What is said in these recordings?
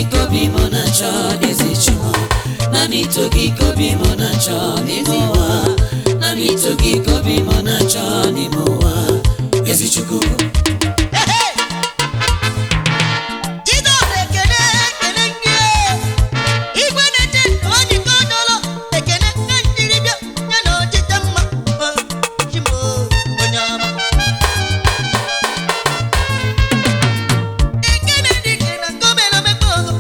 Gị ka obi m na-achọ, ezi Chukwu. Naanị ito gị ka obi m na-achọ n'ime ụwa. Naanị ito gị ka obi m na-achọ n'ime ụwa, ezi Chukwu. Jizọs, ekele, ekele gị. Igwe na-eche onye nke ọdọrọ ekele na njiri bịa ya na ọchịchọ mma. Chimo onye ọma. Ekele dike na gọọmenti omekpe ọzọ.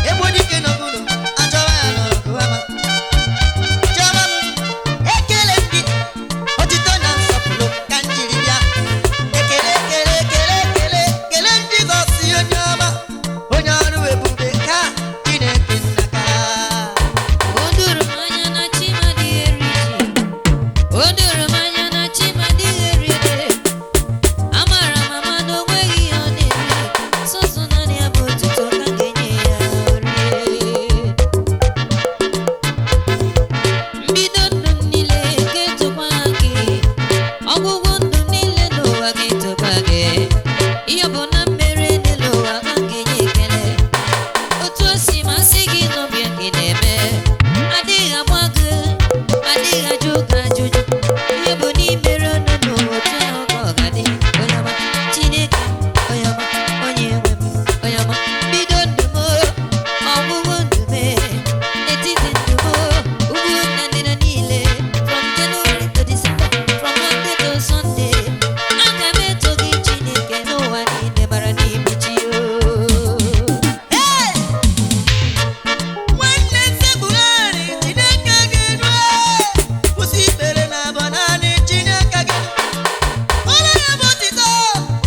Egbu dike n'ọbụlụ achọwa ya n'ọgụ ama. Chiọma m, ekele gị, otito na nsọpụrụ ka m jiri bịa. Ekele, ekele, ekele, ekele, ekele Jizọs onye ọma, onye ọrụ ebube ka Chineke nna ka. O doro m anya na chi m adịghị eri ji. O doro m anya na chi m adịghị eri ede. Amara m ama na o nweghị ihe ọ na-eri. Sọsọ naanị ya bụ otuto ka m ga-enye ya rie. Mbido ndụ m niile ga-etokwa gị. Ọgwụgwụ ndụ m niile n'ụwa ga-etokwa gị. Ihe ọ bụ na mmere n'elu ụwa ka m ga-enye ekele. Otu o si masị gị n'ọbịa gị na-eme. Adịghị agba gị, adịghị ajụ gị ajụjụ. Ihe bụ n'imere ọnụ n'ụwa otu ahụ ka ọ ga-adị. Onye ọma, Chineke, onye ọma, onye nwe m, onye ọma. Mbido ndụ m, ọgwụgwụ ndụ m, etiti ndụ m, ugwu na ndịda niile. From January to December, from Monday to Sunday. Aga m eto gị Chineke n'ụwa niile mara n'ime chi o. Hey! Nwanne Febụwarị, Chineke gị rue. Kwụsị ikpere na abọ naanị Chineke gị. Ụlọ ya bụ otito,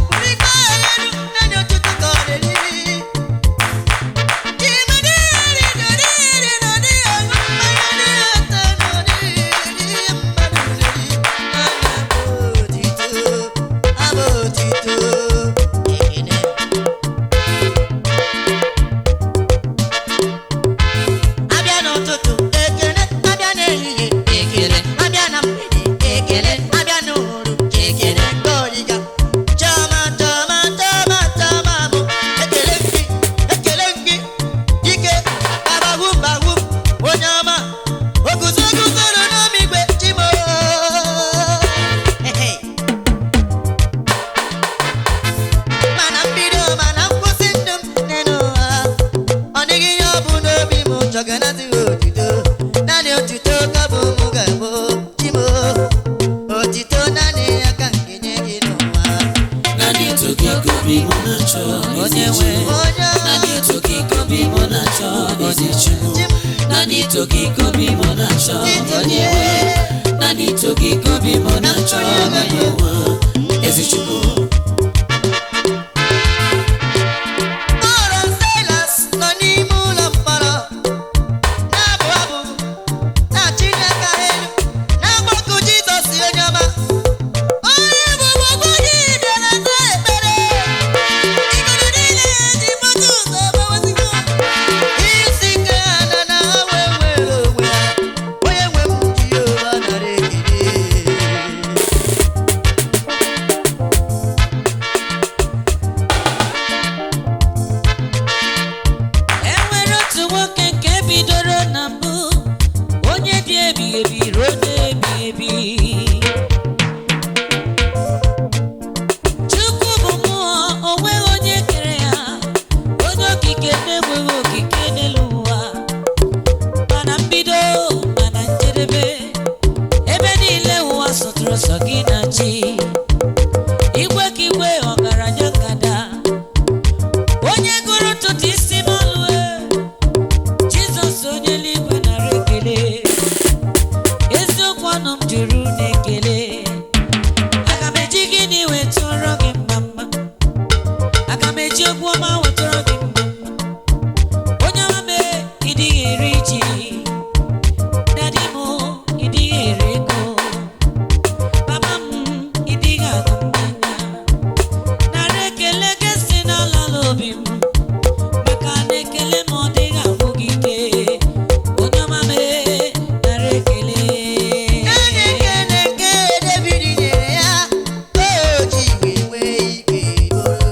bụrụ ikpe ya elu, naanị otuto ka ọ na-eri. Abịa n'ụtụtụ ekele, abịa n'ehihie ekele, abịa na mgbede ekele, abịa n'ụrụ ekele goriga. Chiọma, chiọma, chiọma, chiọma bụ ekele gị, ekele gị, dike, abahu bahu, onye ọma, oguzo guzoro n'omigwe Chimo. Mana mbido mana nkwụsị ndụ m n'elu ụwa, ọ dịghị ihe ọ bụ n'obi m chọga na-adịghị otito. Naanị otito ka bụ m ga-abụ Chimo. Otito naanị ya ka m ga-enye gị n'ụwa. Naanị ito gị ka obi m na-achọ, ezi Chukwu. Onye Naanị ito gị ka obi m na-achọ, ezi Chukwu. Naanị ito gị ka obi m na-achọ, onye nwe. Naanị ito gị ka obi m na-achọ n'ụwa, ezi Chukwu. Paul and Silas nọ n'ime ụlọ mkpọrọ na-abụ abụ na-achịnye aka ha elu na-agbakụ Jizọs onye ọma. Onye bụ ọgwụgwọ gị bịara zaa ekpere. Igodo niile ji mkpọtụ ụzọ gbawazigo. Isi ike ha na na ha wee nwere onwe ha. Onye nwe m Jehova nara ekele. E nwere otu nwoke nke bidoro na mbụ, onye dị ebighị ebi ruo n'ebighị ebi. Chukwu bụ mmụọ, o nweghị onye kere ya, onye okike na-enweghị okike n'elu ụwa. Mana mbido, mana njedebe, ebe niile ụwa sọtụrụ sọ gị na chi. Igwe ka igwe ọgaranya ngada. Onye gụrụ ntutu isi m ọlụ e, Jizọs onye eluigwe nara ekele. Eziokwu ọnụ m juru n'ekele. Aga m eji gịnị wee tụọrọ gị mma mma? Aga m eji egwu ọma wee tụọrọ gị mma mma? Onye ọma mee, ị dịghị eri ji. Daddy m, ị dịghị eri ego. Papa m, ị dịghị aṅụ mmanya. Nara ekele gị si n'ala ala obi m, maka na ekele m ọ dịghị agwụ gị ike. Onye ọma mee, nara ekele. Naanị ekele nke David nyere ya, o ji wee nwee ike bụrụ.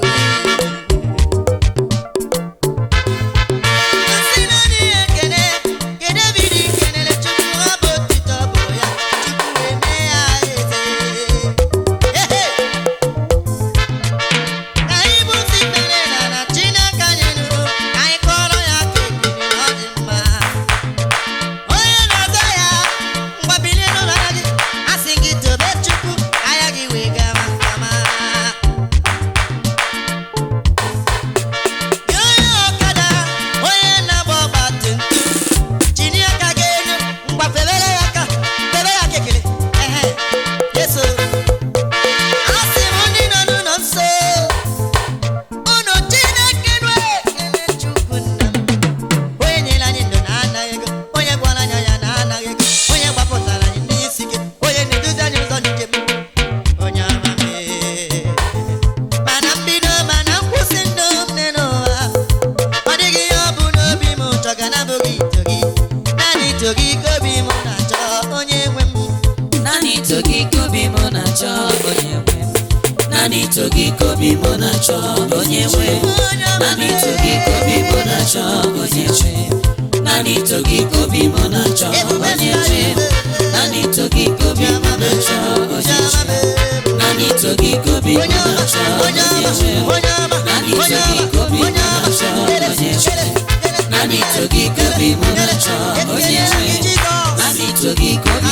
m na-achọ, onye nwe. Naanị ito gị ka obi m na-achọ, onye nwe. Naanị ito gị ka obi m na-achọ, onye nwe. Naanị ito gị ka obi m na-achọ, onye nwe. Naanị ito gị ka obi m na-achọ, onye nwe. Naanị ito gị ka obi m na-achọ, onye nwe. Naanị ito gị ka obi m na-achọ, onye nwe. Naanị ito gị ka obi